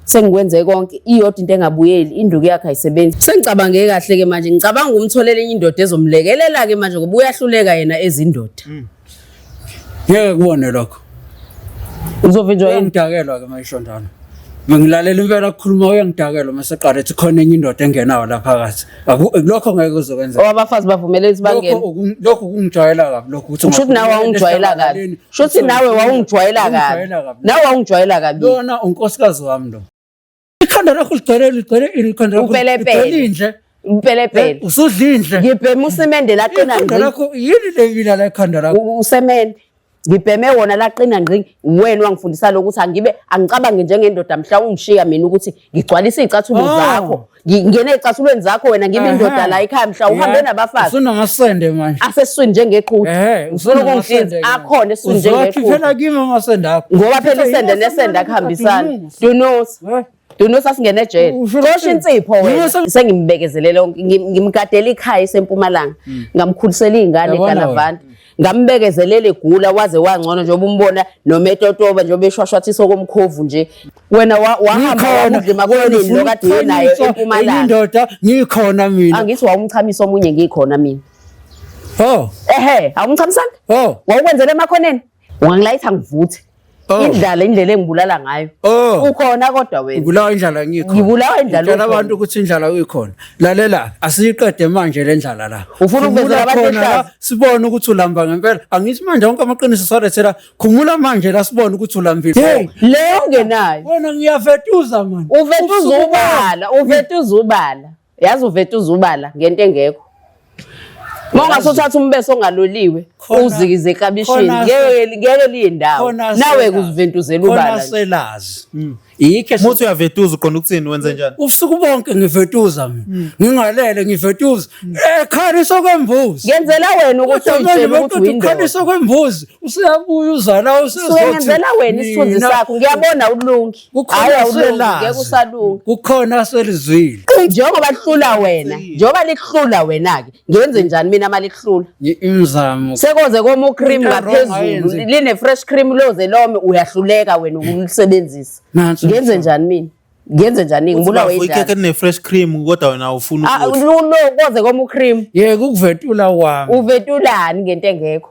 Sengikwenze konke, iyodwa into engabuyeli, induku yakhe ayisebenzi. Sengicabange kahle ke manje, ngicabanga ukumtholela enye indoda ezomlekelela ke manje ngoba uyahluleka yena ezindoda. Ngeke kubone lokho. Uzovinjwa yini? Uyangidakelwa ke mayisho njalo. Bengilalela impela kukhuluma uyangidakelwa mase qala ethi khona enye indoda engenayo la phakathi. Lokho ngeke kuzokwenzeka. Owabafazi bavumelele ukuthi bangene. Lokho kungijwayela kabi lokho ukuthi Kusho ukuthi nawe wawungijwayela kabi. Kusho ukuthi nawe wawungijwayela kabi. Nawe wawungijwayela kabi. Lona unkosikazi wami lo. Ikhanda lakho ligcwele ligcwele ini ikhanda lakho Upelepele. ligcwele indle. Upelepele. Usudla indle. Ngibhema usimende laqina Ikhanda ngqi. lakho yini le mina la ekhanda lakho? Usemende. Ngibheme wona laqina ngqi. Wena wangifundisa lokuthi angibe angicabange njengendoda mhla ungishiya mina ukuthi ngigcwalise izicathulo Oh. zakho. Ngingene ezicathulweni zakho wena ngibe indoda la ekhaya mhla uhambe nabafazi. Usunamasende manje. Asesiswini njengeqhude. Ehhe, Ufuna ukungihlinza akhona esiswini njengeqhude. Uzowakhiphela kimi amasende akho. Ngoba phela isende nesende akuhambisani. Dunusa. Eh? Dunusa singene ejele. Usho Xosha ukuthini? insipho wena. Dunusa- Sengimbekezelele yonke ngimgadela ikhaya esempumalanga. Ngamkhulisela izingane Yabona wena. eGalavante. Ngambekezelela egula waze wangcono njengoba umbona noma etotoba njengoba eshwashwathisa okomkhovu nje. Wena wahamba Ngikhona, wamudla emakhoneni wena ufuna lo kade uye naye ukukhanyiswa enye empumalanga. indoda ngikhona mina. Angithi wawumchamisa omunye ngikhona mina. Oh, Ehhe, awumchamisanga? oh, Wawukwenzela emakhoneni? Ungangilayitha ngivuthe. Oh. Indlala indlela engibulala ngayo. Oh. Ukhona kodwa wena. Ngibulawa indlala ngikhona. Ngibulawa indlala Ngitshela ukhona. abantu ukuthi indlala ikhona. Lalela, asiyiqede manje le ndlala la. Ufuna ukuvezela Khumula abantu khona la, ihlazo? Sibone ukuthi ulamba ngempela. Angithi manje wonke amaqiniso salethela. Khumula manje la sibone ukuthi ulambile. Hey, Leyo ungenayo. wena ngiyavetuza man. Uvetuza ubala, uvetuza ubala. Yazi uvetuza ubala ngento engekho. Uma ungasuthatha umbeso ongaloliwe uzikize eklabishini ngeke ngeke liye ndawo. Nawe kuziventuzela ubala. Khona selazi. Yikho Muthi uyavetuza uqonda ukuthini wenze njani? Ubusuku bonke ngivetuza mina. Ngingalele ngivetuza. Ekhalisa kwembuzi. Ngenzela wena ukuthi Kodwa manje uyitshele ukuthi bekuthi uyindoda. ukhalisa kwembuzi usuyabuya uzala Suke ngenzela wena isithunzi sakho. Ngiyabona ulungi. Hayi awulungi ngeke usalunga. Kukhona selizwile. Njengoba lihlula wena, njengoba likuhlula wena-ke, ngenze njani mina uma likuhlula? Imizamo. Sekoze koma ucream Into wrong ngaphezulu, ayenzi. line-fresh cream loze lome, uyahluleka wena ukulisebenzisa. Nansi Ngenze umhlaba. njani mina? Ngenze njani? Ngibulawe Uthi bafo, ikhekhe indlala. line-fresh cream kodwa wena awufuni Ah, ukudla. lo koze koma ucream. Yeka ukuvetula kwami. Uvetulani ngento engekho?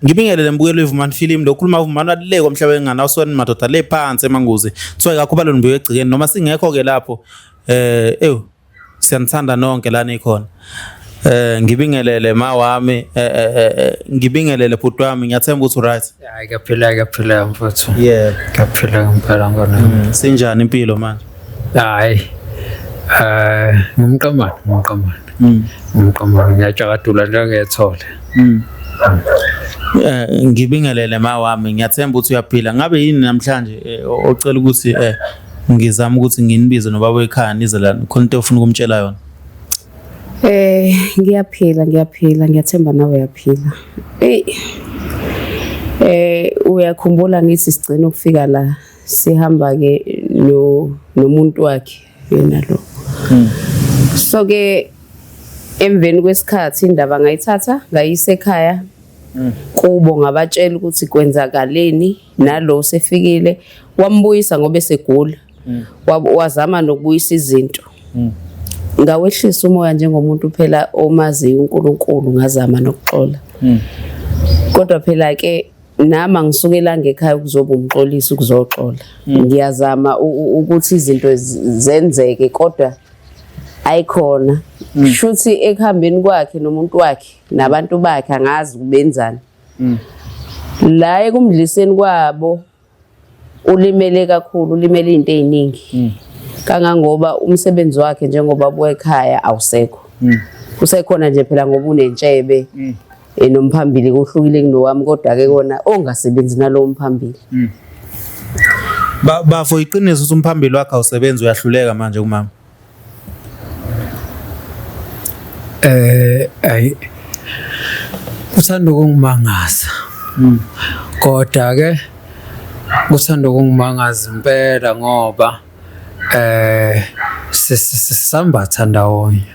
Ngibingelele mbukelo weVumani Film lo khuluma Vumani walile komhlaba engana usona madoda le phansi emanguzi. Kuthiwa kakhulu balona mbuye egcikeni noma singekho ke lapho eh ew siyanithanda nonke la nikhona. Ngibingelele ma wami ngibingelele bhuti wami ngiyathemba ukuthi right. Hayi kuyaphila kuyaphila mfowethu. Yeah. Kuyaphila ngempela ngona. Sinjani impilo manje? Hayi. Ngumqamane, ngumqamane. Ngumqamane ngiyatshakadula njengethole. Ngibingelele ma wami ngiyathemba ukuthi uyaphila. Ngabe yini namhlanje ocela ukuthi ngizama ukuthi nginibize nobaba wekhaya nize la khona into ofuna ukumtshela yona? Ngiyaphila, ngiyaphila, ngiyathemba nawe uyaphila. Ey. Uyakhumbula ngithi sigcina ukufika la sihamba ke no nomuntu wakhe yena lo. So ke emveni kwesikhathi indaba ngayithatha ngayisa ekhaya kubo ngabatshela ukuthi kwenzakaleni nalo sefikile wambuyisa ngoba esegula. Wazama nokubuyisa izinto. Ngawehlisa umoya njengomuntu phela omaziyo uNkulunkulu ngazama nokuxola. Kodwa phela ke nami angisukela ngekhaya ukuzoba umxolisi ukuzoxola. Ngiyazama ukuthi izinto zenzeke kodwa ayikhona. Shuthi ekuhambeni kwakhe nomuntu wakhe nabantu bakhe angazi kubenzani. La ekumdliseni kwabo ulimele kakhulu, ulimele izinto eziningi. Kangangoba umsebenzi wakhe njengoba buya ekhaya awusekho. Usekhona nje phela ngoba unentshebe. Nomphambili kuhlukile kunowami kodwa ke kona ongasebenzi nalowo mphambili. Bafo iqiniso ukuthi umphambili wakhe awusebenzi uyahluleka manje kumama. Ayi kuthanda ukungimangaza. Kodwa ke kuthanda ukungimangaza impela ngoba sisambatha ndawonye.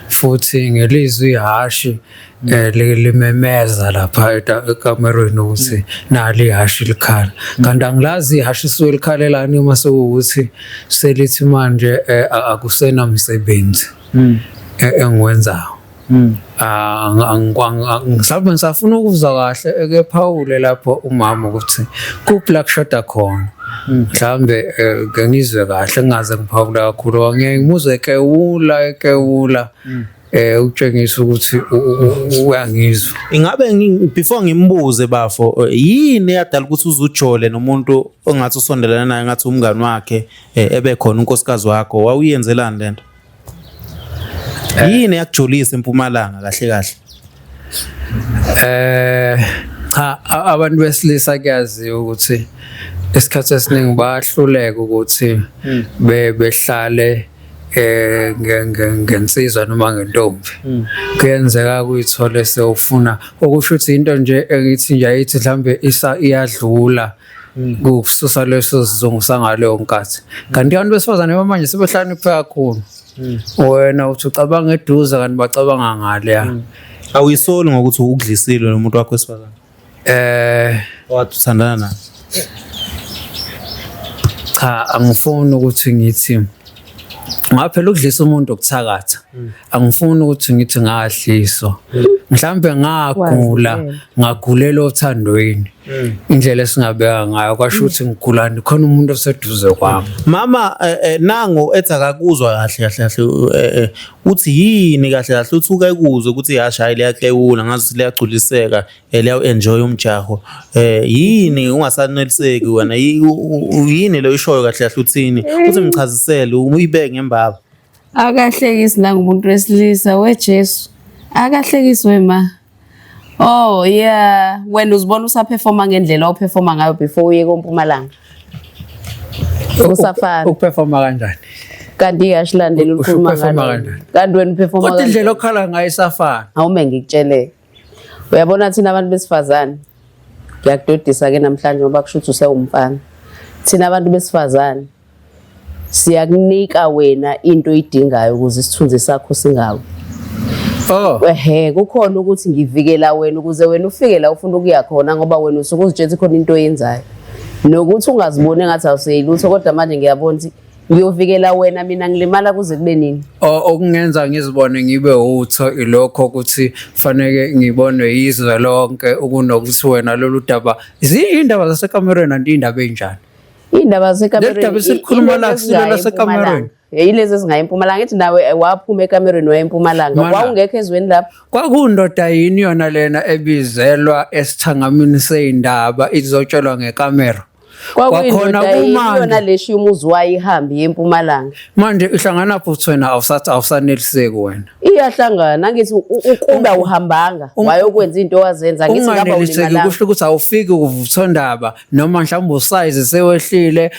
Futhi ngelizwi ihashi Limemeza lapha ekamerweni ukuthi nali ihhashi likhala, kanti angilazi ihhashi isuke likhalelani uma sekuwukuthi selithi manje akusenamsebenzi engiwenzayo. Ah, mhlawumbe ngisafuna ukuzwa kahle eke phawule lapho umama ukuthi kuphi la kushoda khona. Mhlawumbe ke ngizwe kahle ngingaze ngiphawule kakhulu, ngeke ngimuzwe ekewula ekewula utshengisa ukuthi uyangizwa. Ingabe before ngimbuze bafo, yini eyadala ukuthi uzujole nomuntu ongathi usondelana naye ngathi umngani wakhe, ebe khona unkosikazi wakho, wawuyenzelani lento? Yini eyakujolisa eMpumalanga kahle kahle? Cha, abantu besilisa kuyaziwa ukuthi isikhathi esiningi bayahluleka ukuthi behlale ngensizwa noma ngentombi. Kuyenzeka kuyithole sewufuna, okusho ukuthi into nje engithi nje ayithi mhlambe isa iyadlula kususa leso sizungu sangaleyo nkathi. Kanti abantu besifazane bamanje sebehlakaniphe kakhulu. Wena uthi ucabanga eduze kanti bacabanga ngaleya. Awuyisoli ngokuthi ukudlisile nomuntu wakho wesifazane owathi uthandana naye? Cha, angifuni ukuthi ngithi ngaphela ukudlisa umuntu ukuthakatha. Angifuni ukuthi ngithi ngadliswa. Mhlambe ngagula, ngagulela othandweni. Indlela esingabeka ngayo kwasho ukuthi ngigulani khona umuntu oseduze kwami. Mama, nangu ethi akakuzwa kahle kahle kahle, uthi yini kahle kahle, uthi uke kuzwe ukuthi yashaya liyaklewula ngathi liyagculiseka, liyawu-enjoy umjaho. Yini ungasaneliseki wena? Yini lo ishoyo kahle kahle, uthini? Uthi ngichazisele uyibeke ngembaba. Akahlekisi nangumuntu wesilisa weJesu. Akahlekisi wema. Oh yeah, wena uzibona usaperforma ngendlela operforma ngayo before uye koMpumalanga. Usafana. Ukuperforma kanjani? Kanti ihhashi landela Usho ukhuluma uperforma ngalo. kanjani? Kanti wena uperforma Kodwa indlela kanjani? okhala ngayo isafana. Awume ngikutshele. Uyabona thina abantu besifazane. Ngiyakudodisa ke namhlanje ngoba kusho ukuthi usewumfana. Thina abantu besifazane siyakunika wena into oyidingayo ukuze isithunzi sakho singawi. Oh. Ehe, kukhona ukuthi ngivikela wena ukuze wena ufike la ufuna ukuya khona, ngoba wena usuke uzitshela ukuthi khona into oyenzayo. Nokuthi ungaziboni engathi awuseyilutho, kodwa manje ngiyabona ukuthi ngiyovikela wena, mina ngilimala kuze kube nini. Okungenza ngizibone ngibe utho ilokho ukuthi faneke ngibonwe yizwe lonke ukunokuthi wena lolu daba ziyindaba zasekamerweni anti indaba enjani? Iy'ndaba zasekamerweni. Leli daba esilikhuluma la kusilo lasekamerweni. Yilezi ezingayi empumalanga. Ngithi nawe waphuma ekamerweni waya empumalanga. Mana. Wawungekho ezweni lapho. Kwakundoda yini yona lena ebizelwa esithangamini sey'ndaba izotshelwa ngekamera? Kwakhona Kwakuyindoda yini kumanje. yona leshiya umuzi wayo ihambe iye empumalanga. Manje ihlangana futhi wena awusathi awusaneliseki wena. Iyahlangana ngithi ukuba uhambanga wayokwenza into owazenza ngithi ngaba Unganeliseki ulimalanga. kusho ukuthi awufiki kuvuthondaba noma mhlawumbe usayizi sewehlile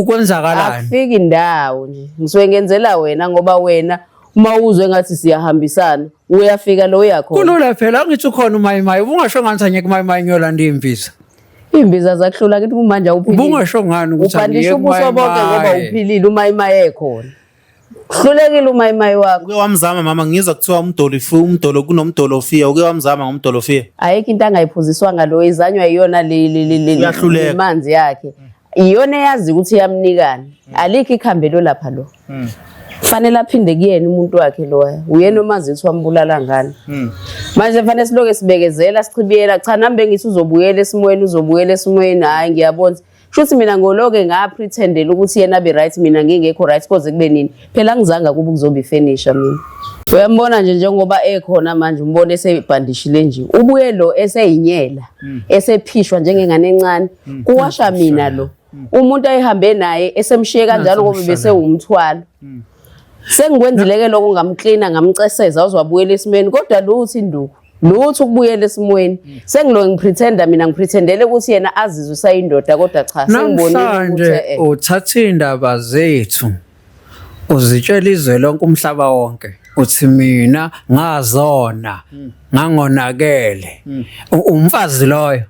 kwenzakalani? Akufiki ndawo nje. Ngisuke ngenzela wena ngoba wena uma uzwe ngathi siyahambisana uyafika lo uyakhona. Kulula phela angithi ukhona umayimayi ubungasho ngani ukuthi angiyeke umayimayi ngiyolanda iy'mbiza. Iy'mbiza zakuhlula kithi kumanje awuphilile. Ubungasho ngani ukuthi Ubhandisha angiyeke ubuso bonke ngoba kumayimayi? uphilile umayimayi ekhona. Hlulekile umayimayi wakho. Uke wamzama mama, ngizwa kuthiwa umdolo umdolo kunomdolofiya, uke wamzama ngomdolofiya? Ayikho into angayiphuziswanga lo izanywa iyona le Uyahluleka. manzi yakhe. Iyona eyazi ukuthi iyamnikani. Alikho ikhambi lapha lo. Fanele aphinde kuyena umuntu wakhe loya. Uyena omazi ukuthi wambulala ngani. Manje fanele siloke sibekezela sichibiyela cha nami bengithi uzobuyela esimweni uzobuyela esimweni hayi ngiyabona. Shuthi mina ngoloke ngapretendela ukuthi yena abe right mina ngingekho right koze kube nini. Phela angizanga kuba kuzoba ifurniture mina. Uyambona nje njengoba ekhona manje umbone esebhandishile nje. Ubuye lo eseyinyela, esephishwa njengengane encane. Kuwasha mina lo. Umuntu ayihambe naye esemshiye kanjalo ngoba bese umthwalo. Sengikwenzile ke lokho ngamklina ngamceseza uzwabuyela esimeni kodwa lutho induku. Lutho ukubuyela esimweni. Sengilo ngipretenda mina ngipretendele ukuthi yena azizwe usayindoda kodwa cha sengibonile ukuthi Namhlanje uthatha iy'ndaba zethu uzitshela izwe lonke umhlaba wonke uthi mina ngazona ngangonakele. Umfazi loyo.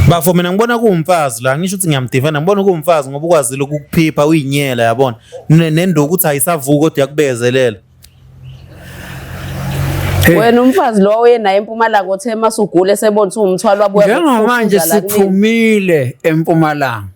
Bafo mina ngibona kuwumfazi la, ngisho ukuthi ngiyamdefenda, ngibona kuwumfazi ngoba ukwazile ukukuphipha uyinyela yabona. Nenduku ukuthi ayisavuki kodwa iyakubekezelela. Hey. Wena umfazi lo oye naye eMpumalanga othe masugule sebona ukuthi uwumthwalo wabuya Njengamanje kufufuza la kumina. siphumile eMpumalanga.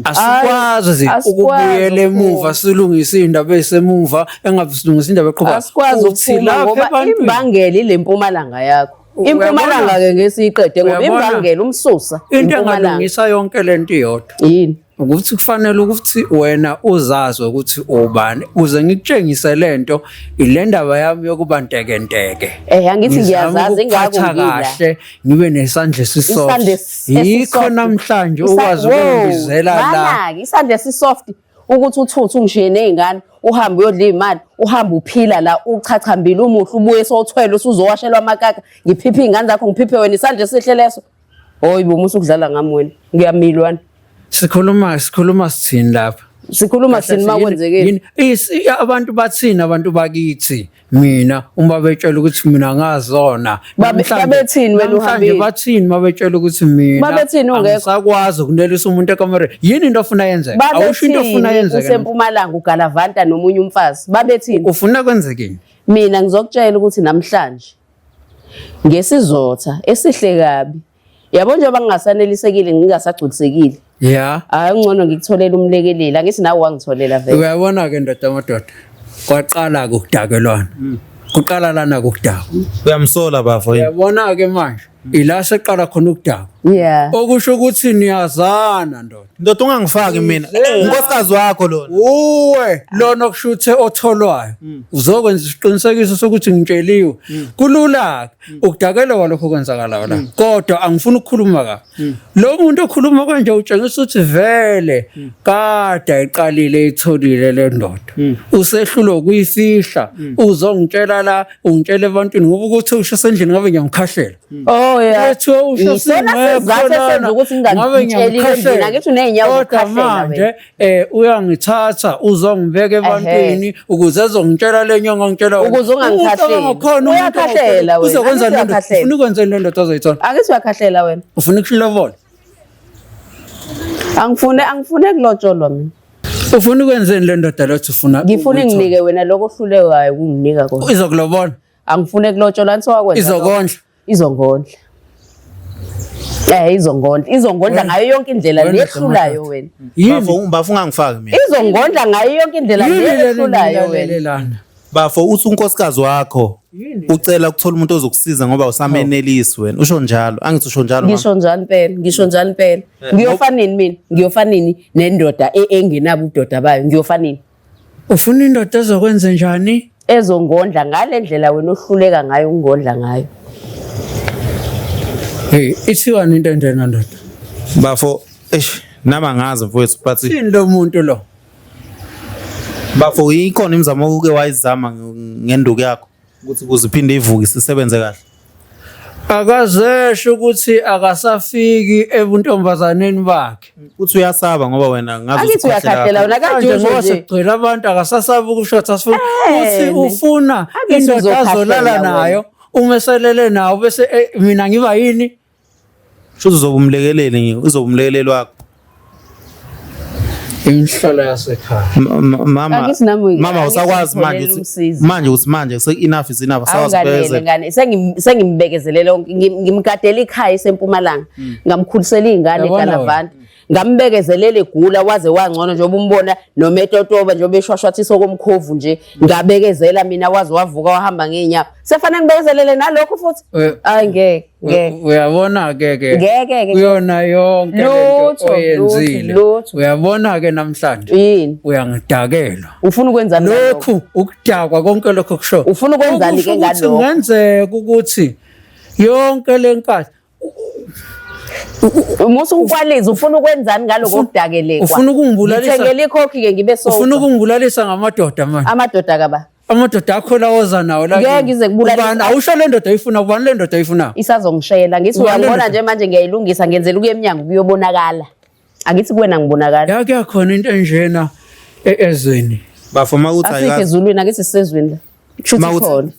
Asikwazi nje Asikwazi ukubuyela emuva ukuphuma. silungise indaba esemuva engabe silungisa indaba eqhubayo. Asikwazi Uthi ukuphuma lapha ngoba ebantwini- imbangela ile Mpumalanga yakho. Uyabona? Impumalanga ke ngesiyiqede ngoba Uyabona? imbangela umsusa Into impumalanga. engalungisa yonke lento iyodwa. Yini? Ukuthi kufanele ukuthi wena uzazi ukuthi ubani uze ngikutshengise lento ile ndaba yami yokuba ntekenteke. Eh angithi Ngizama ngiyazazi ingakho ukukuphatha ngila. kahle ngibe nesandla Isandla esisoft. Yikho esisoft. namhlanje ukwazi Wow, ukungibizela la. mana-ke, isandla esisoft ukuthi uthuthe ungishiye ney'ngane uhambe uyodla iy'mali uhambe uphila la uchachambile umuhle ubuye sowuthwele usuzowashelwa amakaka ngiphiphe iy'ngane zakho ngiphiphe wena isandla esihle leso hoyi bo musa ukudlala ngami wena ngiyamilwana Sikhuluma sithini lapha? sikhuluma sini uma kwenzekeni Yini- abantu bathini abantu bakithi mina uma betshela ukuthi mina ngazona Babethini wena namhlanje uhambile? bathini uma betshela ukuthi mina Babethini ungekho? angisakwazi ukunelisa umuntu ekamereni yini into ofuna yenzeke awusho into ofuna babethini yenzeke usempumalanga ugalavanta nomunye umfazi babethini ufuna kwenzekeni mina ngizokutshela ukuthi namhlanje ngesizotha esihle kabi yabo njengoba ngingasanelisekile ngingasagculisekile ya hayi ngcono ngikutholela umlekeleli angithi nawe wangitholela vele uyabona-ke ndoda amadoda kwaqala-ke ukudakelwana kuqala lana kukudakwa Uyamsola bafo yini? uyabona-ke manje ila seqala khona ukudakwa yeah okusho ukuthi niyazana ndoda Ndoda ungangifaki mina. Unkosikazi wakho lona. uwe lona okushuthe otholwayo uzokwenza isiqinisekiso sokuthi ngitsheliwe kulula-ke ukudakelwa kwalokho okwenzakalayo la kodwa angifuni ukukhuluma kabi lo muntu okhuluma kanje utshengisa ukuthi vele kade ayiqalile eyitholile le ndoda usehlulwe ukuyifihla uzongitshela la ungitshela ebantwini ngoba ukuthi usho sendlini ngabe ngiyamkhahlela oh yeah Ethiwa usho Yisona singekho sizathu esenza lana, ukuthi ngabe ngingakutsheli ngiyamkhahlela. endlini angithi uney'nyawo Kodwa zokukhahlela manje wena uyangithatha uzongibeka ebantwini ukuze ezongitshela le nyongo angitshela yona. Ukuze ungangikhahleli. Ucabanga khona umuntu Uyakhahlela wena, Uzokwenza angithi le ndoda. uyakhahlela. Ufuna ukwenzeni le ndoda ozoyithola? angithi uyakhahlela wena Ufuna ukulobola? angifune kulotsholwa mina Ufuna ukwenzeni le ndoda lethi ufuna? ngifuna ukuyithola? nginike wena lokho ohlulekayo ukunginika kona Izokulobola, angifune kulotsholwa angithi wakwenza lokho. izokondla. Izongondla. Izongondla. Izongondla ngayo yonke indlela Wena le ehlulayo ndoda. wena. Yini? Bafo bafo ungangifaki mina. Izongondla ngayo yonke indlela Yini le lena ehlulayo wena. engilalelana? Bafo uthi unkosikazi wakho ucela ukuthola umuntu ozokusiza ngoba usamenelisi wena. Usho njalo. Angithi usho njalo mama. Ngisho njalo impela, ngisho njalo impela. Ngiyofa nini mina? Ngiyofa nini nendoda engenabo ubudoda bayo? Ngiyofa nini? Ufuna indoda ezokwenza njani? Ezongondla ngale ndlela wena ohluleka ngayo ukungondla ngayo. Hey, ithiwani into enjena ndoda? Bafo eish nami angazi mfowethu but Thini lo muntu lo? bafo ikhona imizamo oke wayizama ngenduku yakho ukuthi kuze iphinde ivuke isisebenze kahle. Akazesho ukuthi akasafiki ebuntombazaneni bakhe. Uthi uyasaba ngoba wena ngazi Angithi uyakhahlela wena kade Manje usho ngoba nje. sekugcwele abantu akasasabi ukusho ukuthi asifuni. Uthi Eh, ufuna Angithi indoda uzokhahlela azolala wena. nayo uma eselele nawo bese mina ngiba yini? Shuthi uzobe umlekeleli nje, uzobe umlekeleli wakho. Imihlola yasekhaya. Mama Angithi nami mama angithi usakwazi manje ngitholele ukuthi umsizi. manje uthi manje se enough is enough usakwazi Awunganele ukubekezela. ngane sengimbekezelele ngimgadela ikhaya esempumalanga ngamkhulisela iy'ngane Yabona wena. egalavanta ngambekezelela egula waze wangcono njengoba umbona noma etotoba njengoba eshwashwathisa okomkhovu nje ngabekezela mina waze wavuka wahamba ngey'nyawo sefanele ngibekezelele nalokho futhi hayi ngeke ngeke Uyabona ke ke Ngeke ke. kuyona yonke lento Lutho, oyenzile. lutho, lutho. Uyabona ke namhlanje yini uyangidakelwa. ufuna ukwenzani ngalokho? Lokhu ukudakwa konke lokho kusho. Ufuna ukwenzani ke Okusho ukuthi ngalokho? Kungenzeka ukuthi yonke lenkathi Umusa ukwaliza ufuna ukwenzani ngaloko kudakelekwa ufuna ukungibulalisa- ngithengele ikhokhi ke ngibe ufuna sober ukungibulalisa ngamadoda manje. amadoda kaba Amadoda akho la oza nawo la. Ngeke kimi. ngize kubulalise. Ubani awusho le ndoda oyifuna ubani le ndoda oyifuna? isazongishela ngithi Ubani uyangibona lendoda? nje manje ngiyayilungisa ngenzela ukuya emnyango kuyobonakala angithi kuwena ngibonakala Yake yakhona into enjena ezweni. Bafo mawuthi asikho ayikazi ezulwini angithi sisezwini la kushuthi Mawuthi- khona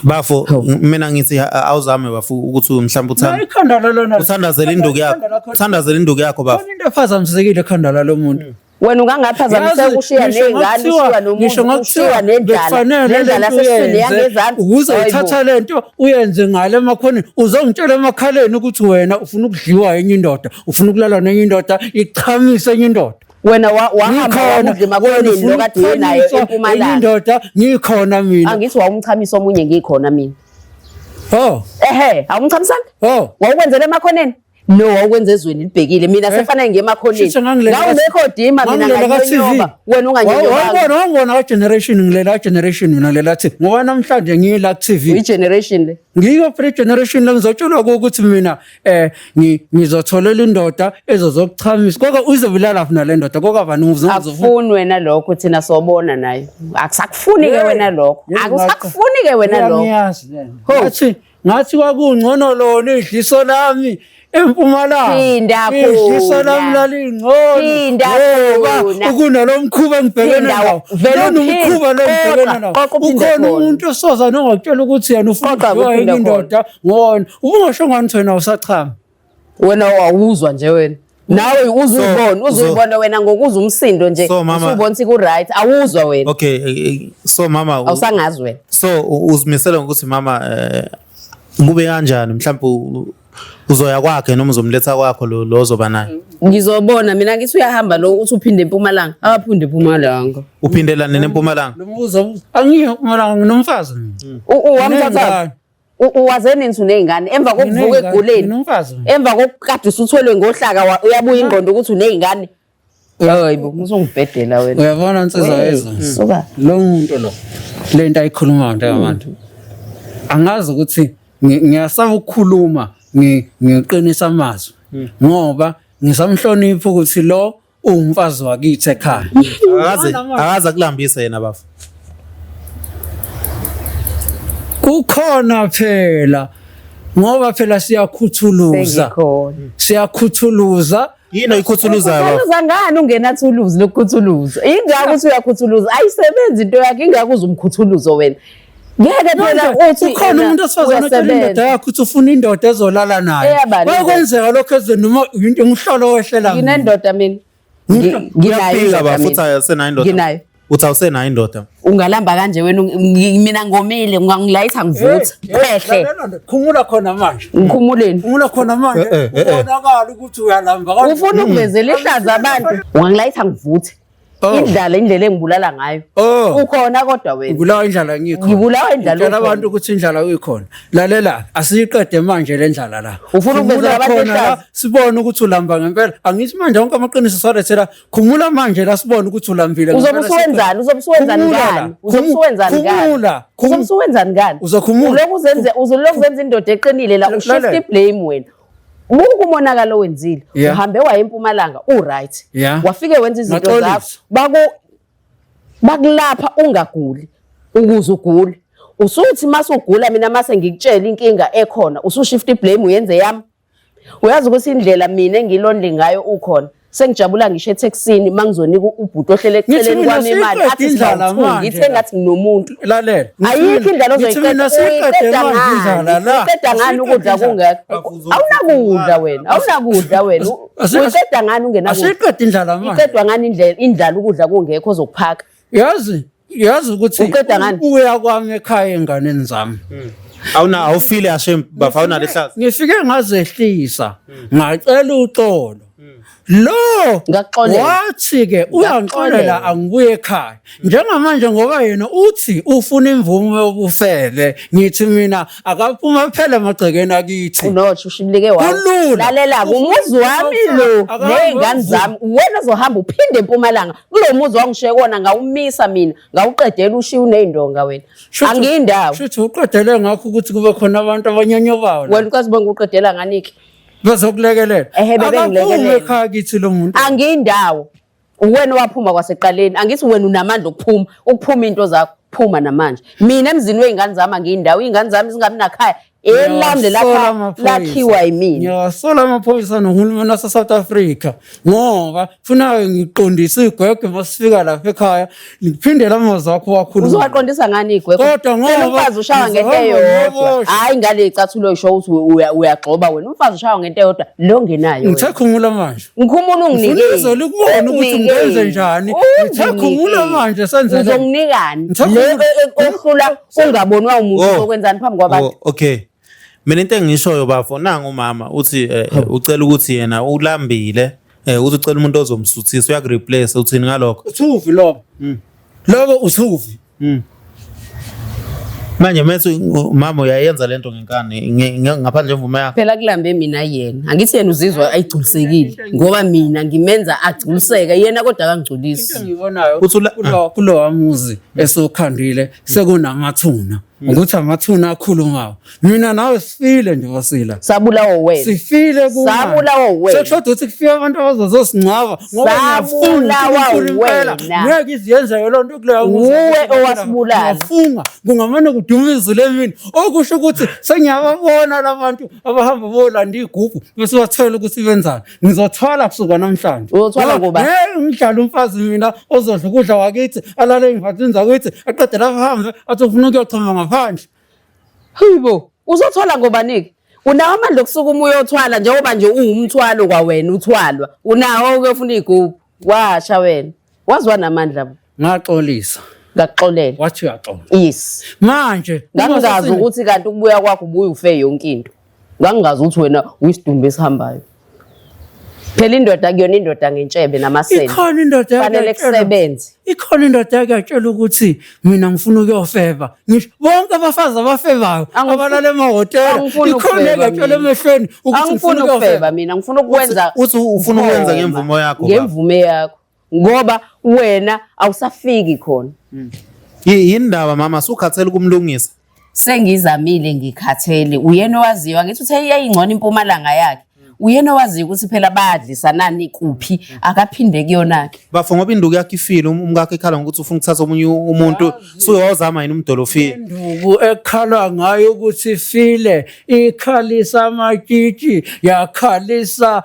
bafo mina ngithi awuzame bafo ukuthi mhlawumbe uthanda Ikhanda lalona. uthandazele induku yakho Ikhanda lakho- uthandazele induku yakho bafo Khona into ephazamisekile ekhanda lalo muntu. Wena ungangaphazamiseka ushiya nezingane, ushiya nomuzi, ushiya nendlala, nendlala sesiswini yangezansi. Ukuze uthatha lento uyenze ngale emakhoneni, uzongitshela emakhaleni ukuthi wena ufuna ukudliwa enye indoda, ufuna ukulala nenye indoda, ichamise enye indoda. Wena wahamba wamudla emakhoneni lo kade uye naye eMpumalanga. Indoda ngikhona mina. Angithi wawumchamisa omunye ngikhona mina. Oh. Ehhe, awumchamisanga? Oh. Wawukwenzela emakhoneni? No, wawukwenza ezweni libhekile. Mina sefanele ngiye emakhoneni. Ngawungekho dima mina nganyonyoba. Wena unganyonyobanga. Wawubona wangibona ka generation ngilela generation mina lela thi. Ngoba namhlanje ngiyila TV. Uyi generation le. Ngiyo pre generation la ngizotshelwa ukuthi mina eh ngizotholela indoda ezozokuchamisa. Koka uzobulala funa le ndoda koka bani uzofuna. Akufuni wena lokho thina sobona nayo. Akusakufuni ke wena lokho. Akusakufuni ke wena lokho. Ngiyazi lena. Ngathi ngathi kwakungcono lona idliso lami empumalanga Phinda idliso khona. lami lalingcono Phinda ngoba khona. ukunalo mkhuba engibhekene Phinda, nawo vele lona uphinde. umkhuba lo engibhekene Qoqa, nawo qoqa uphinde ukhona khona. umuntu osoza nongakutshela ukuthi yena ufuna Qoqa ukudliwa uphinde enye indoda ngona ubungasho ngani ukuthi wena usachama Wena awuzwa nje wena. Nawe uzuyibona, uzuyibona wena ngokuza umsindo nje. So, mama- Usubona ukuthi ku right, awuzwa wena. Okay, so mama Awusangazi wena. So uzimisele ngokuthi mama kube kanjani mhlawumbe uzoya kwakhe noma uzomletha kwakho lo ozoba naye. Ngizobona mina ngithi uyahamba lo uthi uphinde eMpumalanga. Aphinde eMpumalanga. Uphindela nini eMpumalanga? Lo mbuzo angiyo eMpumalanga nginomfazi mina. Wamthatha. Uwaze nini uney'ngane emva kokuvuka eguleni Nginomfazi. emva kokukade usuthwelwe ngohlaka uyabuya ingqondo ukuthi uney'ngane. Hayi bo, usungibhedela wena. Uyabona nsizwa Wey, yezwa. Suka. Lo muntu lo lento ayikhulumayo njengamanje. Angazi ukuthi ngiyasaba ukukhuluma ngiqinisa amazwi ngoba ngisamhlonipha ukuthi lo uwumfazi wakithi ekhaya. Akaze akulambise yena bafo. Kukhona phela ngoba phela siyakhuthuluza. Sengikhona. Siyakhuthuluza. Yini oyikhuthuluzayo bafo? Ukhuthuluza ngani ungenathuluzi lokukhuthuluza? Ingako ukuthi uyakhuthuluza, ayisebenzi into yakhe, ingako uzumkhuthuluzo wena. Ngeke phela uthi ukhona umuntu osifazane otshela indoda yakhe ukuthi ufuna indoda ezolala naye. Eyabani indoda? Kwakwenzeka lokho ezweni noma into umhlolo owehlela mina. Nginendoda mina. Nginayo Uyaphika indoda bafo mina. uthi awusenayo indoda. Nginayo. Uthi awusenayo indoda. Ungalamba kanje wena mina ngomile ungangilayitha ngivutha. Khehle. Lalela ndoda, Khumula khona manje. Ngikhumuleni. Khumula khona manje. Eh. Ubonakala ukuthi uyalamba kanje. Ufuna ukuvezela ihlazo abantu. Ungangilayitha ngivuthe. Oh. Indlala indlela engibulala ngayo. Oh. Ukhona kodwa wena. Ngibulawa indlala ngikho. Ngibulawa indlala Ngitshela ukhona. abantu ukuthi indlala uyikhona. Lalela, asiyiqede manje le ndlala la. Ufuna ukuvezela Khumula abantu khona la, ihlazo? Sibone ukuthi ulamba ngempela. Angithi manje wonke amaqiniso siwalethela. Khumula manje la sibone ukuthi ulambile. Uzobe ngempela. usuwenzani? Uzobe usuwenzani Khumula la. ngani? Uzobe usuwenzani ngani? Khumula. Uzobe usuwenzani ngani? Uzokhumula. Ulokhu uzenze uzolokhu uzenza indoda eqinile la ushift Lalela. blame wena. Buka umonakalo owenzile. Yeah. Uhambe waye eMpumalanga u right. Yeah. Wafike wenza izinto Ngaxolisa. zakho. Bakulapha ungaguli ukuze ugule. Usuthi masugula mina mase ngikutshela inkinga ekhona usushift blame uyenze yami. Uyazi ukuthi indlela mina engilonde ngayo ukhona. Sengijabula ngisho etaxini mangizonika ubhuti ohlele Ngithi eceleni mina kwami imali siyiqede athi indlala sibawuthu manje ngithe la. ngathi nginomuntu. Lalela. Ayikho indlela Ngithi mina ozoyiqeda. siyiqede Uyiqeda manje indlala ngani? la. Uyiqeda ngani ukudla kungekho? Awunakudla wena, awunakudla wena. Uyiqeda ngani ungenakudla? Asiyiqede indlala manje. Iqedwa ngani indlala ukudla kungekho ozokuphaka? Yazi ukuthi Uqeda ngani? ukuya kwami ekhaya enganeni zami. Awuna awufile ashem bafo awunalo ihlazo. Ngifike ngazehlisa ngacela uxolo. Lo Ngakuxolela. wathi ke uyangixolela angibuye ekhaya. Njengamanje ngoba yena uthi ufuna imvume yobufebe, ngithi mina akaphuma phela emagcekeni akithi. Unotsho ushimlike wawo. Kulula. Lalela umuzi wami lo Akahambe ney'ngane zami wena ozohamba uphinde eMpumalanga kulo muzi wangishiye kona ngawumisa mina ngawuqedela ushiye uney'ndonga wena. Angiyindawo. Shuthi uqedele ngakho ukuthi kube khona abantu abanyonyobayo la. Wena ukwazi bonke uqedela ngani-ke? Bazokulekelela. Ehhe, bebengilekelela. Akaphume ekhaya kithi lo muntu. Angiyindawo. Uwena owaphuma kwasekuqaleni. Angithi wena unamandla okuphuma, ukuphuma into zakho, phuma namanje. Mina emzini wey'ngane zami angiyindawo, iy'ngane zami zingabi nakhaya. Elami Ngiyawasola lakhiwa yimina. Ngiyawasola amaphoyisa nohulumeni wase-South Africa ngoba funa ngiqondise igwegwe masifika lapha ekhaya ngiphinde amazwi akho wakhuluma. Uzowaqondisa ngani igwegwe? Kodwa ngoba Phela umfazi ushawa ngento ngizohamba eyodwa. ngiyoboshwa. Hhayi ngale icathulo oyisho ukuthi uyagxoba wena. Umfazi ushawa ngento eyodwa lo ongenayo wena. Ngithe khumula manje. Ngikhumula unginike. Ngifuna izwe likubone ukuthi ngenze njani. Ngithe khumula manje senze le. Uzonginikani? Ngithe Le khumula. ohlula ungabonwa umuntu Oh. uzokwenzani phambi kwabantu? Oh, okay. Mina into engishoyo bafo nangu umama uthi ucela ukuthi yena ulambile uthi ucela umuntu ozomsuthisa uyakureplace uthini ngalokho? Uthuvi lobo. Lobo uthuvi. Manje methu umama uyayenza lento ngenkani ngaphandle kwemvume yakho. Phela kulambe mina yena. Angithi yena uzizwa ayigculisekile ngoba mina ngimenza agculiseke yena kodwa akangigculisi. Into engiyibonayo Uthi kulowa muzi esiwukhandile sekunamathuna. Ukuthi amathuna akhulumayo. Mina nawe sifile nje basila. Sabulawa wena. Sifile kuma. Sabulawa wena. Sekushoda ukuthi kufike abantu abazozosingcwaba ngoba ngiyafunga Sabulawa uNkulunkulu impela. wena. Ngeke iziyenzeke loo nto kuleyo muzi. Wuwe owasibulala. Ngiyafunga kungamane kuduma izulu emini. Okusho ukuthi sengiyababona labantu abahamba bolanda igubhu bese bathola ukuthi benzani. Ngizothwala kusuka namhlanje. Uzothwala ngoba? Ngeke ngidlale umfazi mina ozodla ukudla wakithi alale ey'mfathini zakithi aqede lapho ahambe athi ufuna ukuyochoma ngaphandle. Hayibo, uzothwala ngobani-ke? Unawo amandla okusukuma uyothwala njengoba nje uwumthwalo kwawena uthwalwa. Unawo ukuyofuna iy'gubhu. Washa wena. Waziwa namandla bo. Ngaxolisa. Ngakuxolela. Wathi uyaxola. Yes. Manje Ngangingazi ukuthi kanti ukubuya kwakho ubuye ufe yonke into. Ngangingazi ukuthi wena uyisidumbu esihambayo. Phela indoda kuyona indoda ngentshebe namasende. Ikhona indoda Fanele kusebenze. Ikhona indoda yake yatshela ukuthi mina ngifuna ukuyofeba. Ngisho bonke abafazi abafebayo abalala emahhotela. Angifuni Ikhona ukufeba yake yatshela mina. emehlweni ukuthi Angifuni ngifuna ukufeba ukuyofeba. mina, ngifuna ukwenza Uthi ufuna ukwenza ngoma. ngemvumo yakho, baba. Ngemvume yakho. Ngoba wena awusafiki khona. Yini ndaba mama sukhathele ukumlungisa? Sengizamile ngikhathele. Uyena owaziyo angithi uthe iyayingcono impumalanga yakhe. Uyena owaziyo ukuthi phela badlisanani kuphi akaphinde kuyona-ke. Bafo ngoba induku yakho ifile umkakho ekhala ngokuthi ufuna ukuthatha omunye umuntu suke wawuzama yini umdolofile. Induku ekhalwa ngayo ukuthi ifile ikhalisa amatshitshi yakhalisa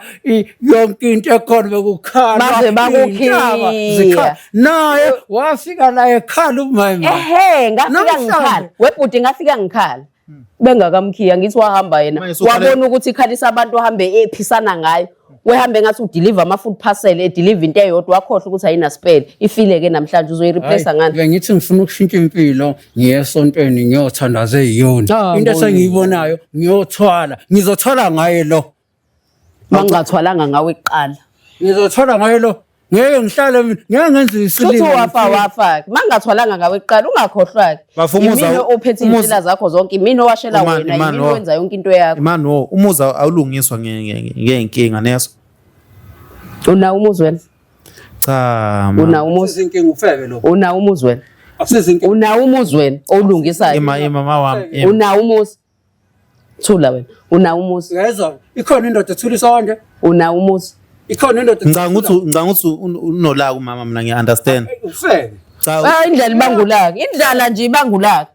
yonke into ekhona bekukhala Baze bakukhiya. iy'ntaba zikhala. Naye wafika la ekhala umayima. Ehhe, ngafika Namhlanje. ngikhala. Webhuti ngafika ngikhala. Bengakamkhiya ngithi wahamba yena. Manje usukhale- Wabona ukuthi ikhalisa abantu ahambe ephisana ngayo. Wehambe ngathi udeliver ama-food parcel, edeliver into eyodwa wakhohlwa ukuthi ayinaspele. Ifile ke namhlanje uzoyireplace ngani? Bengithi ngifuna ukushintsha impilo ngiye esontweni ngiyothandaza eyiyoni. Ah, Into ngibonile. esengiyibonayo ngiyothwala, ngizothwala ngaye lo. Mangingathwalanga ngawe kuqala. Ngizothwala ngaye lo. Ngeke ngihlale mina, ngeke ngenze Futhi isilima. wafa wafa. Mangingathwalanga ngawe kuqala ungakhohlwa-ke. Bafo, umuzi Yimina ophethe iy'nsila zakho zonke, yimina owashela wena, yimina owenza yonke into yakho. Imani wo, umuzi awulungiswa ngey'nkinga neso. Unawo umuzi wena? Cha ma. Unawo umuzi? Izinkinga ufebe lo. Unawo umuzi wena? Akusizinkinga. Unawo umuzi wena owulungisayo? Ima ima ma wami. ima. Unawo umuzi? Thula wena. Unawo umuzi? Uyezwa? Ikhona indoda ethulisa kanje? Unawo umuzi? Ikhona indoda Ngicabanga ukuthi ngicabanga ukuthi unolaka umama mina ngiya understand. ufebe. Cha Ah, indlala ibangulaka. Indlala nje ibangulaka.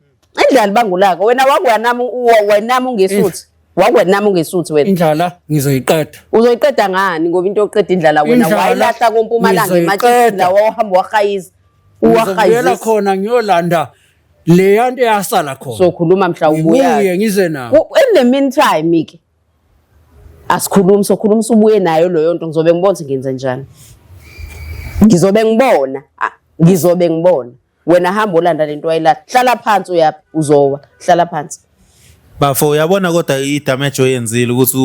Indlala ibangulaka. Wena wakwenami wenami ungesuthi. Wakwenami ungesuthi wena. Indlala ngizoyiqeda. Uzoyiqeda ngani ngoba into yokuqeda indlala wena Indlala wayilahla kompumalanga ngizoyiqeda. ematshini lawa ohamba wahayiza. Ngizobuyela Uwahayizisa. khona ngiyolanda leya nto eyasala khona. Sokhuluma mhla ubuya. Ngibuye ngize nayo. In the meantime ke asikhulumi sokhuluma usubuye nayo leyo nto ngizobe ngibona ukuthi ngenze njani. Ngizobe ngibona, ngizobe ngibona. Wena hamba olanda lento wayilahla. Hlala phansi uyaphi uzowa. Hlala phansi. Bafo uyabona kodwa i-damage oyenzile ukuthi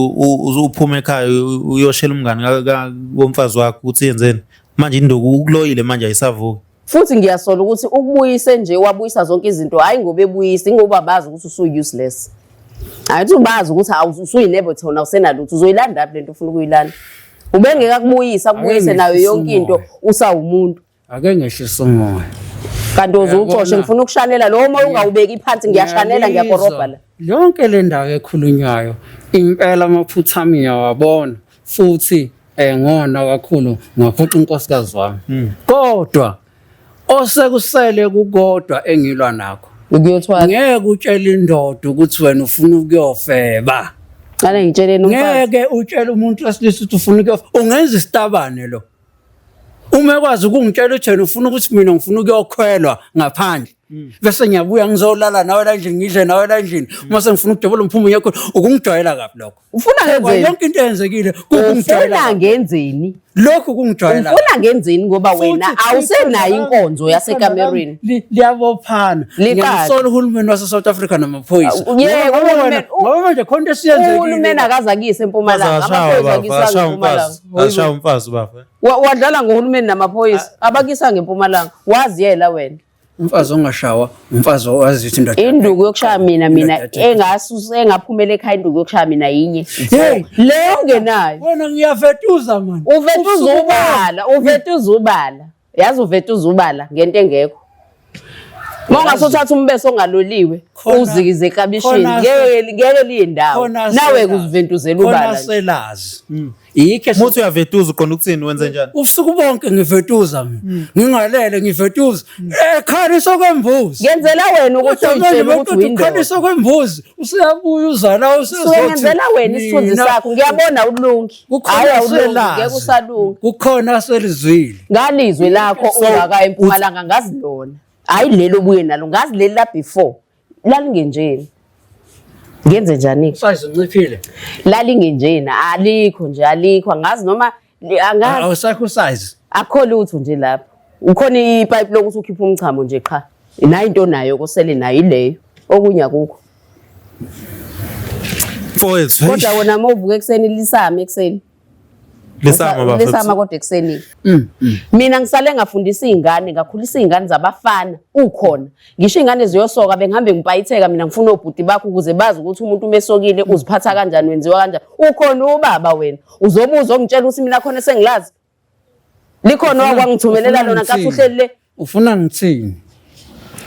uphume ekhaya uyoshela umngani womfazi wakho ukuthi yenzeni. Manje induku ukuloyile manje ayisavuki. Futhi ngiyasola ukuthi ukubuyise nje wabuyisa zonke izinto hayi ngoba ebuyisa ingoba bazi ukuthi usu-useless. Hayi ukuthi ubazi ukuthi usuyinebotho awusenalutho uzoyilanda phi lento ofuna ukuyilanda. Ubengeke akubuyise akubuyise nayo yonke into usawumuntu. Ake ngehlise umoya. Kanti uzuwuxoshe ngifuna ukushanela lowo moya ungawubeki phansi ngiyashanela ngiyakorobha la. Yonke le ndawo ekhulunywayo impela amaphutha ami ngiyawabona futhi ngona kakhulu ngaphoxa unkosikazi wami. Kodwa osekusele kukodwa engilwa nakho. Ukuyothwala. Ngeke utshele indoda ukuthi wena ufuna ukuyofeba. Qale ngitsheleni umfazi. Ngeke utshele umuntu wesilisa ukuthi ufuna ukuyofeba. Ungenza isitabane lo. Uma ekwazi ukungitshela ukuthi yena ufuna ukuthi mina ngifuna ukuyokhwelwa ngaphandle. Bese ngiyabuya ngizolala nawe la endlini ngidle nawe la endlini. Uma sengifuna ukujabula ngiphume ngiyekho ukungijwayela kabi lokho. Ufuna ngenzeni? Yonke into eyenzekile kukungijwayela. Ufuna ngenzeni? Lokhu kungijwayela. Ufuna ngenzeni ngoba wena Futhi awusenayo inkonzo yasekamerweni. Liyabophana. Liqala. Ngiyamsola uhulumeni wase-South Africa namaphoyisa. Yebo, Ngoba wena- uhulumeni- ngoba manje khona into esiyenzekile. Uhulumeni akaze akuyise empumalanga. Amaphoyisa akuyisanga empumalanga. Ashaya umfazi baba. Wadlala ngohulumeni namaphoyisa abakuyisanga empumalanga. Waziyela wena. Umfazi ongashawa, umfazi owazi ukuthi indoda. Induku yokushaya mina mina Indoda yakhe. engasus engaphumela ekhaya induku yokushaya mina yinye. Hey, Leyo ongenayo. Wena ngiyavetuza man. Uvetuza ubala, uvetuza ubala. Yazi uvetuza ubala ngento engekho. Uma ungasuthatha umbeso ongaloliwe uzikize eklabishini ngeke ngeke liye ndawo. Nawe kuziventuzela ubala. Khona selazi. Yikho Muthi uyavetuza uqonda ukuthini wenze njani? Ubusuku bonke ngivetuza mina. Ngingalele ngivetuza. Ekhalisa kwembuzi. Ngenzela wena ukuthi uyitshele ukuthi uyindoda. Ukhalisa kwembuzi. Useyabuya uzala usezothi. Ngenzela wena isithunzi sakho. Ngiyabona ulungi. Hayi awulungi ngeke usalungi. Kukhona selizwile. Ngalizwe lakho ungaka empumalanga ngazi lona. Hayi lelo obuye nalo ngazi leli la before. Lalingenjeni. Ngenze njani? Size unciphile. Lalingenjena alikho nje alikho angazi noma angazi. Awusekho size. Akho lutho nje lapho. Ukhona ipipe lokuthi ukhiphe umchamo nje qha. Nayo into nayo kosele nayo ileyo. Okunye akukho. Mfowethu. Kodwa wona uma uvuka ekuseni lisame ekuseni. Lisama bafethu. Lisama kodwa ekuseni. Mina ngisale ngafundisa izingane, ngakhulisa izingane zabafana ukhona. Ngisho izingane ziyosoka bengihambe ngipayitheka mina ngifuna obhuti bakho ukuze bazi ukuthi umuntu uma esokile uziphatha kanjani wenziwa kanjani. Ukhona ubaba wena. Uzobuza ongitshela ukuthi mina khona sengilazi. Likhona okwangithumelela lona nkathi uhleli le. Ufuna ngithini?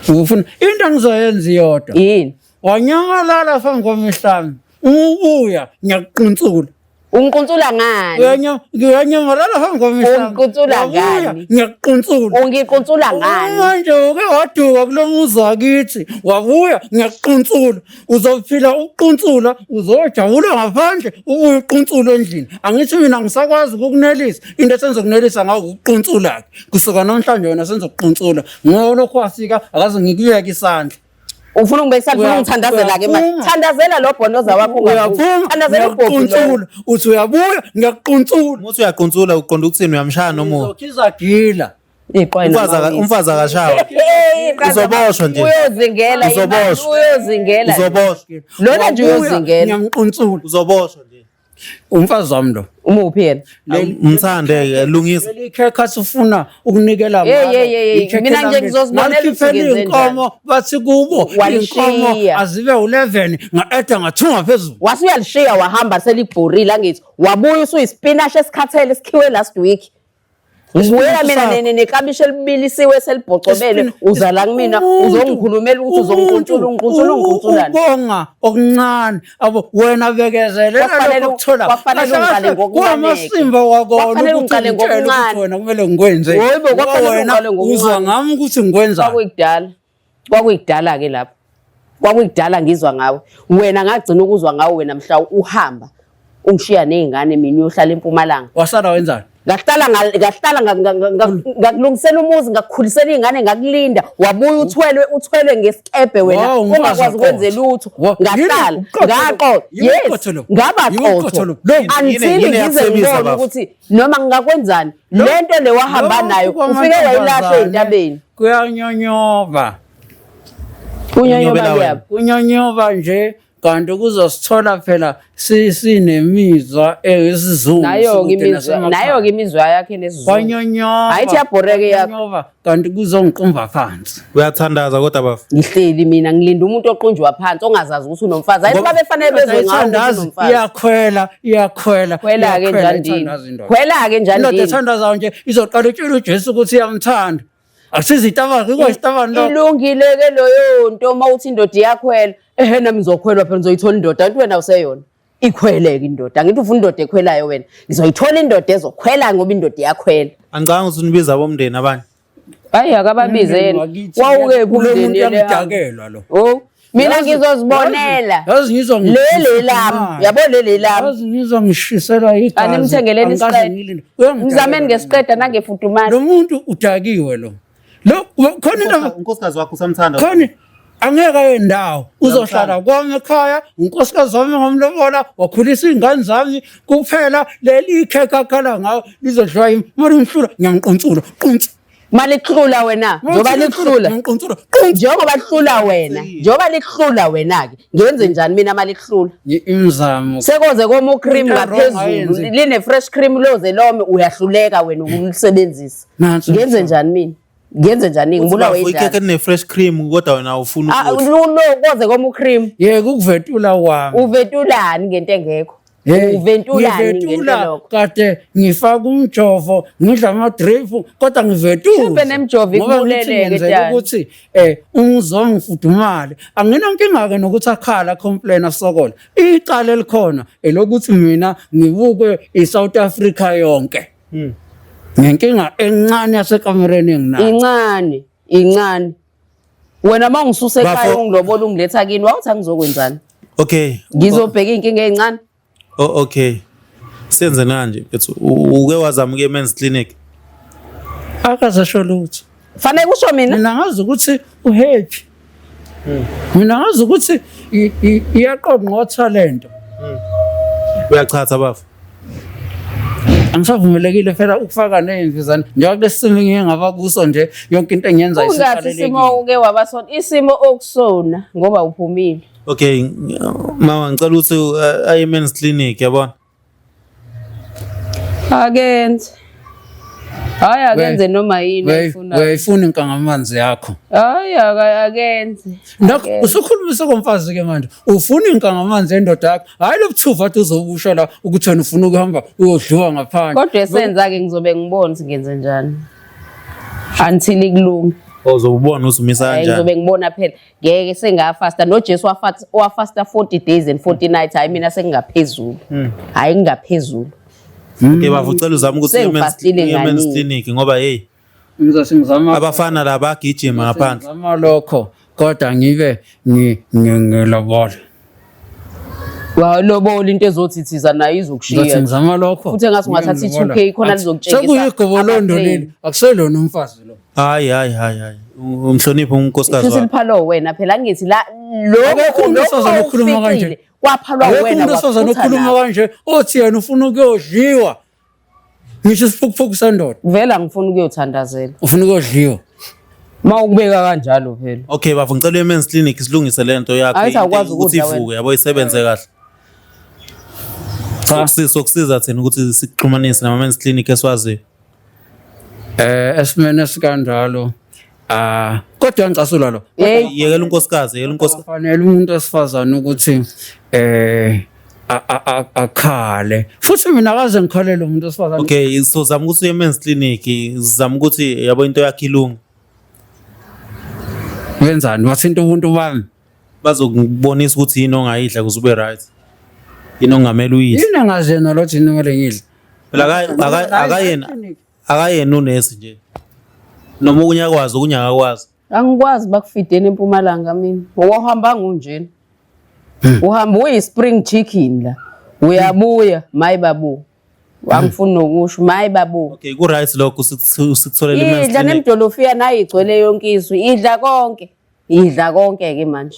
Ufuna into engizoyenza iyodwa. Yini? Wanyamalala phambi kwamihlanu. Ubuya ngiyakuquntsula. Ungiquntsula ngani? Uyanyamalala phambi kwamihlanu. Ungiquntsula ngani? Ngiyakuquntsula. Ungiquntsula ngani? Manje uke waduka kulo muzi wakithi, wabuya ngiyakuquntsula. Uzophila uquntsula, uzojabula ngaphandle, ubuye uquntsule endlini. Angithi mina ngisakwazi ukukunelisa, into esenzokunelisa ngawo ukuquntsula-ke. Kusuka namhlanje wena senzokuquntsula. Ngoba lokhu wafika akaze ngikuyeke isandla. Ufuna ungibeka isandla, ufuna ungithandazela ke manje. Thandazela lo bhonoza wakho ungavuki. Uyaphuma, Thandazela ubhobhi lo. ngiyakuquntsula. Uthi uyabuya, ngiyakuquntsula. Muthi uyaquntsula uqonda ukuthini uyamshaya noma Ngizokhiza gila. Umfazi akashawa. Uzoboshwa nje. Uyozingela. Uzoboshwa. Uyozingela. Uzoboshwa. Lona nje uyozingela. Ngiyamquntsula. Uzoboshwa nje. Umfazi wami lo. Umuphi yena? Mthande ke lungisa. Leli khekha sifuna ukunikela Hey, hey, hey, hey. Mina nje ngizozibonela ukuthi Ngalikhiphela ngenze iy'nkomo bathi kubo Walishiya. iy'nkomo azibe u-11 nga-eda ngathunga phezulu. Wase uyalishiya wahamba selibhorile angithi. Wabuya usuyispinashi esikhathele sikhiwe last week. Ngibuyela mina neklabishi elibilisiwe selibhocobele uza la kumina uzongikhulumela ukuthi uzongiquntula ungiquntula ungiquntulani. Ubonga okuncane abo wena bekezelela lokho okuthola. Kwafanele ungiqale ngokuncane. Kwamasimba wakona Kwafanele ukuthi ungiqale ungitshele ukuthi ngokuncane. wena kumele ngikwenze. Yebo, kwafanele Wena ungiqale ngokuncane. uzwa ngami ukuthi ngikwenzani. Kwakuyikudala. Kwakuyikudala ke lapho. Kwakuyikudala ngizwa ngawe. Wena ngagcina ukuzwa ngawe wena mhla uhamba ungishiya nezingane mina uyohlala eMpumalanga. Wasala wenzani? Ngahlala ngahlala ngakulungisela umuzi ngakukhulisela izingane ngakulinda wabuya uthwelwe uthwelwe ngesikebhe wena Wow, umfazi ungakwazi ukwenza oqotho. lutho Wa- ngahlala yini uqotho lo? ngaqo Yini yes uqotho lo? ngaba Yini uqotho qotho lo? Lo- until Yini- yini ngize yakusebisa, ngibone bafo? ukuthi noma ngingakwenzani lento le wahamba Lokhu nayo ufike wayilahla kwamantombazane ey'ntabeni Kuyanyonyoba. kunyonyoba Unyobela wena. kuyaphi Kunyonyoba nje kanti kuzosithola phela sinemizwa eyisizungu. nayo-ke imizwa nayo-ke imizwa yakhe nesizungu Kwanyonyoba. Hayi, iyabhoreka eyakho. Kwanyonyoba, kanti kuzongiqumba phansi. Uyathandaza kodwa bafo. Ngihleli mina ngilinda umuntu oqunjwa phansi ongazazi ukuthi unomfazi. Hayi babefanele bezwe ngawo ukuthi Ayithandazi, unomfazi. iyakhwela, iyakhwela. Khwela-ke iyakhwela, njandini. ithandaza indoda. Khwela-ke Indoda njandini. ethandazayo nje izoqala itshela uJesu ukuthi iyamthanda. Akusiza itabane, ikwasitabane lokho. Ilungile-ke leyo nto uma uthi indoda iyakhwela. Ehhe nami ngizokhwelwa phela ngizoyithola indoda. Angithi wena awuseyona. Ikhwele-ke indoda. Angithi ufuna indoda ekhwelayo wena. Ngizoyithola indoda ezokhwela ngoba indoda iyakhwela. Angicabanga ukuthi unibiza abomndeni abanye. Hayi akababize yena. Wakithi, Wawukephi lo muntu umndeni yena? uyangidakelwa lo. Oh, mina Yazi- ngizozibonela. Yazi ngizwa Leli lami, yabo leli lami. Yazi ngizwa ngishiselwa igazi. Animthengeleni Angikaze isiqeda. ngilinde. Uyangidakelwa Ngizameni lo ngesiqeda nangefudumalo. Lo muntu udakiwe lo. Lo khona indaba Unkosikazi wakho usamthanda. khona angeke aye ndawo uzohlala kwami ekhaya unkosikazi wami ngamlobola wakhulisa iy'ngane zami kuphela leli ikhekhe akhala ngawo lizodliwa yimi uma limhlula ngiyamquntsula qunts Malihlula wena, njengoba lihlula. ngiyamquntsula qunts Njengoba lihlula wena, njengoba lihlula wena-ke, ngenze njani mina malihlula? Imizamo Sekoze koma ucream Into wrong ngaphezulu, ayenzi. line fresh cream loze lome uyahluleka wena ukulisebenzisa. Nansi Ngenze umhlaba. njani mina? Ngenze njani? Ngibulawe Ikhekhe indlala. eline-fresh cream kodwa wena awufuni Ah, ukudla. lo koze koma ucream. yeke ukuvetula kwami Uvetulani ngento engekho? Hey, Uventulani ngento ngivetula lokho? kade ngifaka umjovo ngidla ama-drip kodwa ngivetula Mhlawumbe nemijovo Ngoba ngithi ikubuleleke, ngenzela Dani. ukuthi umuzi wami ngifudumale anginankinga-ke nokuthi akhala complain asokole icala elikhona elokuthi mina ngibukwe i-South Africa yonke ngenkinga encane yasekamereni enginayo Incane, incane. Wena uma ungisusa ekhaya Bafo- ungilobola ungiletha kini, wawuthi angizokwenzani? Okay. Ngizobheka iy'nkinga ey'ncane. Oh, okay. Senze nanje mfethu. Uke wazama ukuya e-men's clinic. akazasho lutho Fanele kusho mina. mina ngazi ukuthi uhappy mina ngazi ukuthi iyaqongqotha lento Uyachatha bafo. angisavumelekile phela ukufaka ney'mvizane njengoba kulesi simo engiye ngaba kuso nje yonke into engiyenza Ungathi isimo uke waba sona, isimo okusona ngoba uphumile. Okay, mama ngicela ukuthi aye e-men's clinic yabona. Akenze. Hayi akenze noma yini ayifunayo. Uyayifuna inkangamanzi yakho Hayi akenze. Nakho usukhulumisa komfazi-ke manje ufuna inkangamanzi yendoda yakho hhayi lo buthuva ade uzobusho la ukuthi wena ufuna ukuhamba uyodliwa ngaphandle Kodwa esenza-ke ngizobe ngibona ukuthi ngenze njani. Until kulunge. Ozobubona uzumisa Hayi kanjani. ngizobe ngibona phela ngeke sengafasta noJesu wafasta 40 days and 40 nights hayi mina sengingaphezulu. Hayi ngingaphezulu. Okay bafo ucela uzame ukuthi uye Sengifastile e-men's nganingi. clinic ngoba hey ngizothi ngizama abafana la bagijima ngaphandle. ngizama lokho kodwa ngibe ngilobola Walobola into ezothi thiza nayo ngizothi izokushiya. ngizama lokho Futhi engathi ungathatha ngibe i-2K khona ngilobola. lizokutshengisa Sekuyigobolondo ama-plane. leli akuselona umfazi lo Hayi hayi hayi hayi. Umhloniphe unkosikazi Futhi wakho. liphalo wena phela ngithi la Akekho umuntu wesifazane okhuluma kanje. kwaphalwa Akekho wena umuntu wesifazane waphutha okhuluma nawe. kanje othi yena ufuna ukuyodliwa ngisho isiphukuphuku sendoda Vele angifuni ukuyothandazela. ufuna ukuyodliwa Uma ukubeka kanjalo phela. Okay bafo ngicela uye e-men's clinic silungise lento yakho Angithi awukwazi ukuthi ukudla wena. ivuke yabo isebenze kahle. Cha. Sokusiza thina ukuthi sikuxhumanise nama men's clinic esiwaziyo. Esimene esikanjalo ah kodwa uyangicasula lo Hey, Yekela unkosikazi, yekela unkosikazi. Kufanele umuntu wesifazane ukuthi akhale futhi mina akaze ngikhalele umuntu wesifazane Okay, so zama ukuthi uye e-men's clinic, zama ukuthi yabo into yakho ilunge. wenzani wathinta ubuntu bami Bazokubonisa ukuthi yini ongayidla ukuze ube right. Yini ongamele uyidle. yini engazi yena lo thina kumele ngidle Phela akayena akayena unesi nje. Noma okunye akwazi okunye akakwazi. Angikwazi bakufideni eMpumalanga mina. Wawuhamba ngunjena. Uhamba uyi spring chicken la. Uyabuya, mayi babu. Angifuni nokusho, mayi babu. Okay, ku right lokho sikutholela i-men's Idla clinic. nemdolofiya nayo igcwele yonke izwe. Idla konke. Idla konke ke manje.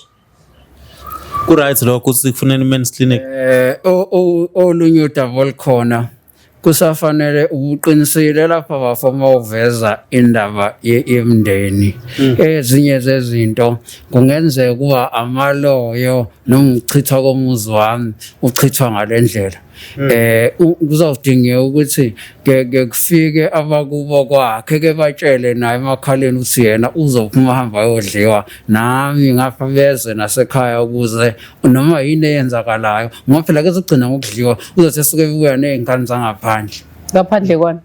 Ku right lokho sikufunela i-men's clinic. Olunye udaba olukhona kusafanele ubuqinisile lapha bafo mawuveza indaba yemndeni ezinye zezinto kungenzeka kuba amaloyo noma ukuchithwa komuzi wami uchithwa ngale ndlela kuzawudingeka ukuthi ke kufike abakubo kwakhe ke batshele naye emakhaleni ukuthi yena uzophuma ahamba ayodliwa nami ngapha beze nasekhaya ukuze noma yini eyenzakalayo ngoba phela ke zogcina ngokudliwa uzothi esuke ebuya ney'ngane zangaphandle Ngaphandle kwani?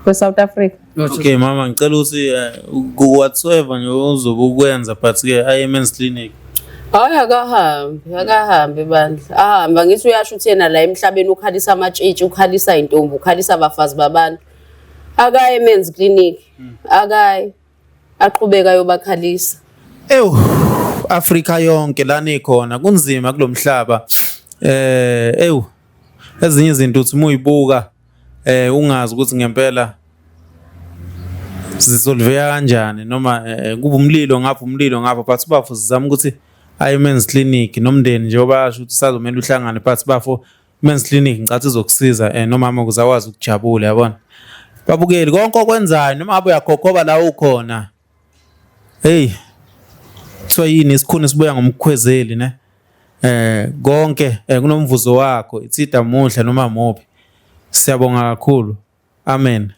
Kwe-South Africa. Okay mama ngicela ukuthi whatsoever nje ozobe ukwenza but ke aye men's clinic. Hayi akahambi, akahambi bandla. Ahambe angithi uyasho ukuthi yena la emhlabeni ukhalisa amatshitshi, ukhalisa intombi, ukhalisa abafazi babantu. Akaye eMen's Clinic. Akaye aqhubeka yobakhalisa. Ewu Afrika yonke lana ikhona kunzima kulomhlaba. Eh ewu ezinye izinto uthi muyibuka eh ungazi ukuthi ngempela zisolveka kanjani noma eh, kuba umlilo ngapha umlilo ngapha but bafo sizama ukuthi aye men's clinic nomndeni njengoba basho ukuthi sazomele uhlangane but bafo men's clinic ngicathi izokusiza eh nomama ukuze akwazi ukujabula yabona babukeli konke okwenzayo noma ngabe uyakhokhoba la ukhona hey kuthiwa yini isikhuni sibuya ngomkhwezeli ne eh konke eh, kunomvuzo wakho itsida muhle noma mubi siyabonga kakhulu amen.